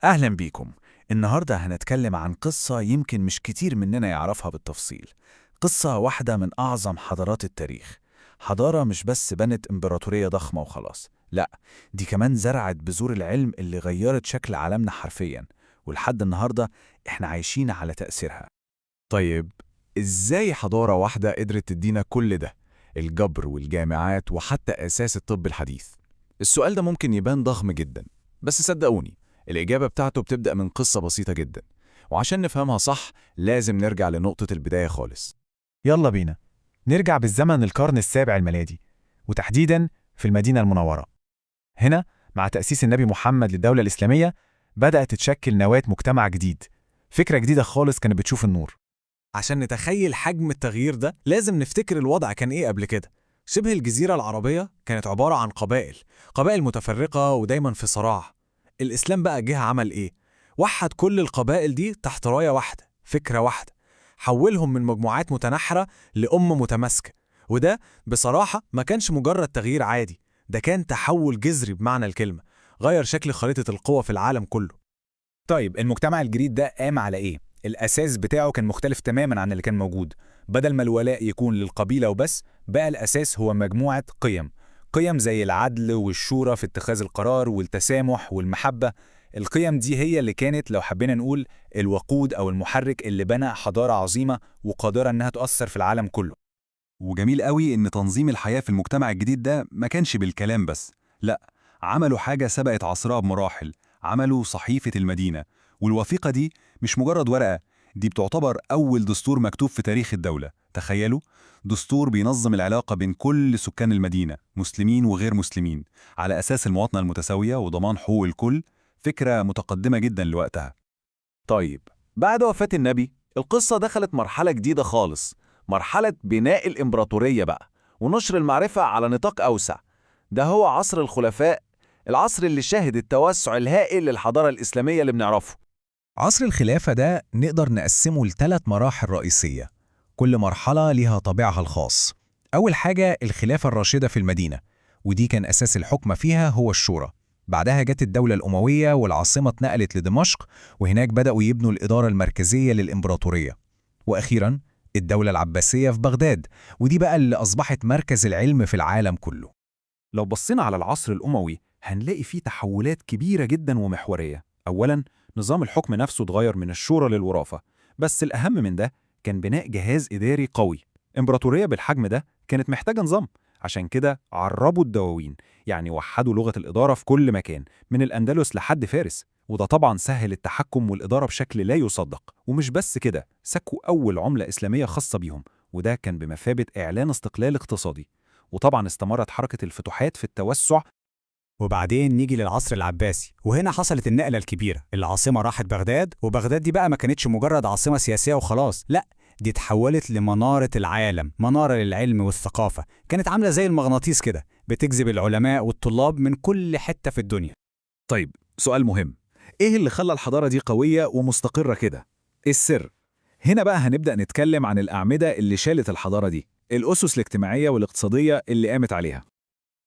أهلا بيكم. النهاردة هنتكلم عن قصة يمكن مش كتير مننا يعرفها بالتفصيل. قصة واحدة من أعظم حضارات التاريخ. حضارة مش بس بنت إمبراطورية ضخمة وخلاص، لا، دي كمان زرعت بذور العلم اللي غيرت شكل عالمنا حرفيا، ولحد النهاردة إحنا عايشين على تأثيرها. طيب، إزاي حضارة واحدة قدرت تدينا كل ده؟ الجبر والجامعات وحتى أساس الطب الحديث. السؤال ده ممكن يبان ضخم جدا، بس صدقوني الإجابة بتاعته بتبدأ من قصة بسيطة جدا، وعشان نفهمها صح لازم نرجع لنقطة البداية خالص. يلا بينا نرجع بالزمن للقرن السابع الميلادي، وتحديدا في المدينة المنورة. هنا مع تأسيس النبي محمد للدولة الإسلامية بدأت تتشكل نواة مجتمع جديد، فكرة جديدة خالص كانت بتشوف النور. عشان نتخيل حجم التغيير ده لازم نفتكر الوضع كان إيه قبل كده. شبه الجزيرة العربية كانت عبارة عن قبائل متفرقة ودايما في صراع. الإسلام بقى جه عمل إيه؟ وحد كل القبائل دي تحت راية واحدة، فكرة واحدة، حولهم من مجموعات متناحرة لأمة متماسكة. وده بصراحة ما كانش مجرد تغيير عادي، ده كان تحول جذري بمعنى الكلمة، غير شكل خريطة القوى في العالم كله. طيب المجتمع الجديد ده قام على إيه؟ الأساس بتاعه كان مختلف تماماً عن اللي كان موجود. بدل ما الولاء يكون للقبيلة وبس، بقى الأساس هو مجموعة قيم، قيم زي العدل والشورى في اتخاذ القرار والتسامح والمحبة. القيم دي هي اللي كانت، لو حبينا نقول، الوقود أو المحرك اللي بنى حضارة عظيمة وقادرة إنها تؤثر في العالم كله. وجميل قوي إن تنظيم الحياة في المجتمع الجديد ده ما كانش بالكلام بس، لا، عملوا حاجة سبقت عصرها بمراحل، عملوا صحيفة المدينة، والوثيقة دي مش مجرد ورقة، دي بتعتبر أول دستور مكتوب في تاريخ الدولة. تخيلوا، دستور بينظم العلاقة بين كل سكان المدينة، مسلمين وغير مسلمين، على أساس المواطنة المتساوية وضمان حقوق الكل. فكرة متقدمة جدا لوقتها. طيب، بعد وفاة النبي القصة دخلت مرحلة جديدة خالص، مرحلة بناء الإمبراطورية بقى ونشر المعرفة على نطاق أوسع. ده هو عصر الخلفاء، العصر اللي شهد التوسع الهائل للحضارة الإسلامية اللي بنعرفه. عصر الخلافة ده نقدر نقسمه لثلاث مراحل رئيسية، كل مرحلة ليها طابعها الخاص. أول حاجة الخلافة الراشدة في المدينة، ودي كان أساس الحكم فيها هو الشورى. بعدها جت الدولة الأموية والعاصمة اتنقلت لدمشق، وهناك بدأوا يبنوا الإدارة المركزية للإمبراطورية. وأخيراً الدولة العباسية في بغداد، ودي بقى اللي أصبحت مركز العلم في العالم كله. لو بصينا على العصر الأموي هنلاقي فيه تحولات كبيرة جدا ومحورية. أولاً، نظام الحكم نفسه اتغير من الشورى للوراثة، بس الأهم من ده كان بناء جهاز إداري قوي. إمبراطورية بالحجم ده كانت محتاجة نظام، عشان كده عربوا الدواوين، يعني وحدوا لغة الإدارة في كل مكان من الأندلس لحد فارس، وده طبعا سهل التحكم والإدارة بشكل لا يصدق. ومش بس كده، سكوا أول عملة إسلامية خاصة بيهم، وده كان بمثابة إعلان استقلال اقتصادي. وطبعا استمرت حركة الفتوحات في التوسع. وبعدين نيجي للعصر العباسي، وهنا حصلت النقلة الكبيرة. العاصمة راحت بغداد، وبغداد دي بقى ما كانتش مجرد عاصمة سياسية وخلاص، لا، دي اتحولت لمنارة العالم، منارة للعلم والثقافة. كانت عاملة زي المغناطيس كده، بتجذب العلماء والطلاب من كل حتة في الدنيا. طيب، سؤال مهم، إيه اللي خلى الحضارة دي قوية ومستقرة كده؟ إيه السر؟ هنا بقى هنبدأ نتكلم عن الأعمدة اللي شالت الحضارة دي، الأسس الاجتماعية والاقتصادية اللي قامت عليها.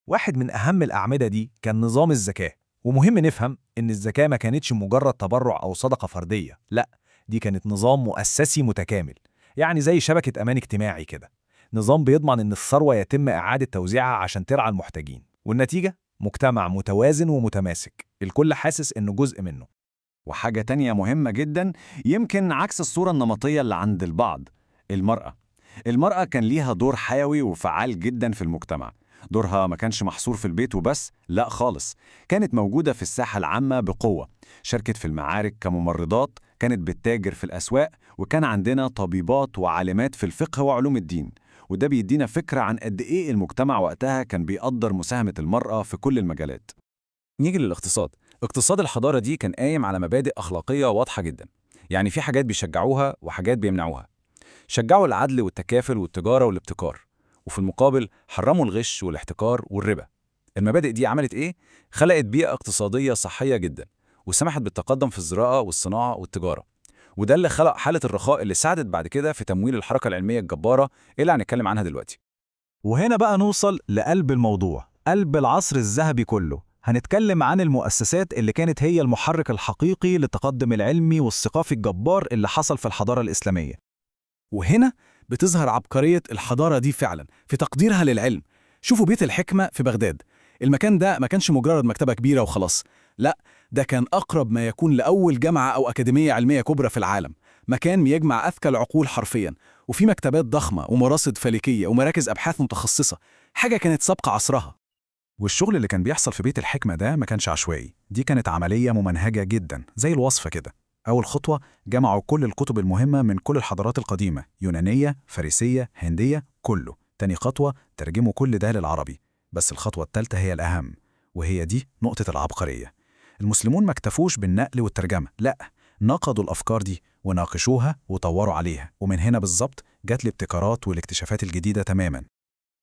واحد من أهم الأعمدة دي كان نظام الزكاة، ومهم نفهم إن الزكاة ما كانتش مجرد تبرع أو صدقة فردية، لا، دي كانت نظام مؤسسي متكامل، يعني زي شبكة أمان اجتماعي كده، نظام بيضمن إن الثروة يتم إعادة توزيعها عشان ترعى المحتاجين، والنتيجة؟ مجتمع متوازن ومتماسك، الكل حاسس إنه جزء منه. وحاجة تانية مهمة جدا، يمكن عكس الصورة النمطية اللي عند البعض، المرأة. المرأة كان ليها دور حيوي وفعال جدا في المجتمع. دورها ما كانش محصور في البيت وبس، لا خالص، كانت موجودة في الساحة العامة بقوة، شاركت في المعارك كممرضات، كانت بتتاجر في الأسواق، وكان عندنا طبيبات وعالمات في الفقه وعلوم الدين. وده بيدينا فكرة عن قد إيه المجتمع وقتها كان بيقدر مساهمة المرأة في كل المجالات. نيجي للاقتصاد. اقتصاد الحضارة دي كان قايم على مبادئ أخلاقية واضحة جدا، يعني في حاجات بيشجعوها وحاجات بيمنعوها. شجعوا العدل والتكافل والتجارة والابتكار، وفي المقابل حرموا الغش والاحتكار والربا. المبادئ دي عملت إيه؟ خلقت بيئة اقتصادية صحية جدا، وسمحت بالتقدم في الزراعة والصناعة والتجارة. وده اللي خلق حالة الرخاء اللي ساعدت بعد كده في تمويل الحركة العلمية الجبارة اللي هنتكلم عنها دلوقتي. وهنا بقى نوصل لقلب الموضوع، قلب العصر الذهبي كله، هنتكلم عن المؤسسات اللي كانت هي المحرك الحقيقي للتقدم العلمي والثقافي الجبار اللي حصل في الحضارة الإسلامية. وهنا بتظهر عبقرية الحضارة دي فعلا في تقديرها للعلم. شوفوا بيت الحكمة في بغداد، المكان ده ما كانش مجرد مكتبة كبيرة وخلاص، لا، ده كان أقرب ما يكون لأول جامعة أو أكاديمية علمية كبرى في العالم، مكان بيجمع أذكى العقول حرفيا، وفي مكتبات ضخمة ومراصد فلكية ومراكز أبحاث متخصصة، حاجة كانت سابقة عصرها. والشغل اللي كان بيحصل في بيت الحكمة ده ما كانش عشوائي، دي كانت عملية ممنهجة جدا زي الوصفة كده. أول خطوة جمعوا كل الكتب المهمة من كل الحضارات القديمة، يونانية، فارسية، هندية، كله. تاني خطوة ترجموا كل ده للعربي. بس الخطوة الثالثة هي الأهم، وهي دي نقطة العبقرية. المسلمون ما اكتفوش بالنقل والترجمة، لا، نقدوا الأفكار دي وناقشوها وطوروا عليها، ومن هنا بالظبط جت الابتكارات والاكتشافات الجديدة تماما.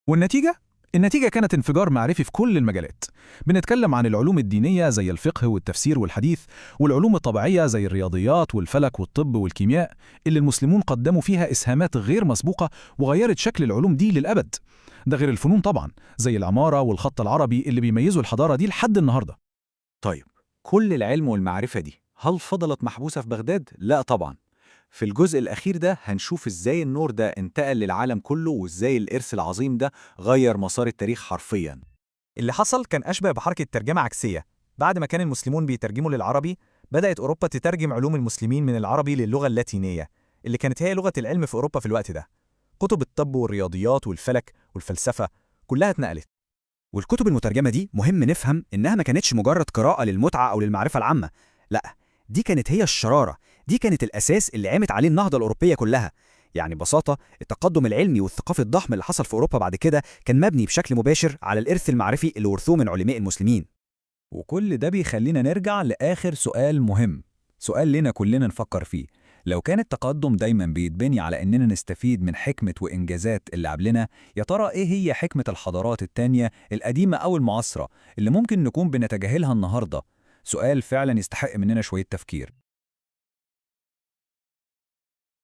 والنتيجة؟ النتيجة كانت انفجار معرفي في كل المجالات. بنتكلم عن العلوم الدينية زي الفقه والتفسير والحديث، والعلوم الطبيعية زي الرياضيات والفلك والطب والكيمياء، اللي المسلمون قدموا فيها إسهامات غير مسبوقة وغيرت شكل العلوم دي للأبد. ده غير الفنون طبعا زي العمارة والخط العربي اللي بيميزوا الحضارة دي لحد النهاردة. طيب، كل العلم والمعرفة دي هل فضلت محبوسة في بغداد؟ لا طبعا. في الجزء الأخير ده هنشوف إزاي النور ده انتقل للعالم كله، وإزاي الإرث العظيم ده غير مسار التاريخ حرفياً. اللي حصل كان أشبه بحركة ترجمة عكسية. بعد ما كان المسلمون بيترجموا للعربي، بدأت أوروبا تترجم علوم المسلمين من العربي للغة اللاتينية اللي كانت هي لغة العلم في أوروبا في الوقت ده. كتب الطب والرياضيات والفلك والفلسفة كلها اتنقلت. والكتب المترجمة دي مهم نفهم إنها ما كانتش مجرد قراءة للمتعة أو للمعرفة العامة، لا، دي كانت هي الشرارة، دي كانت الأساس اللي قامت عليه النهضة الأوروبية كلها. يعني ببساطة التقدم العلمي والثقافي الضخم اللي حصل في أوروبا بعد كده كان مبني بشكل مباشر على الإرث المعرفي اللي ورثوه من علماء المسلمين. وكل ده بيخلينا نرجع لآخر سؤال مهم، سؤال لنا كلنا نفكر فيه. لو كان التقدم دايما بيتبني على إننا نستفيد من حكمة وإنجازات اللي قبلنا، يا ترى إيه هي حكمة الحضارات التانية القديمة أو المعاصرة اللي ممكن نكون بنتجاهلها النهاردة؟ سؤال فعلا يستحق مننا شوية تفكير.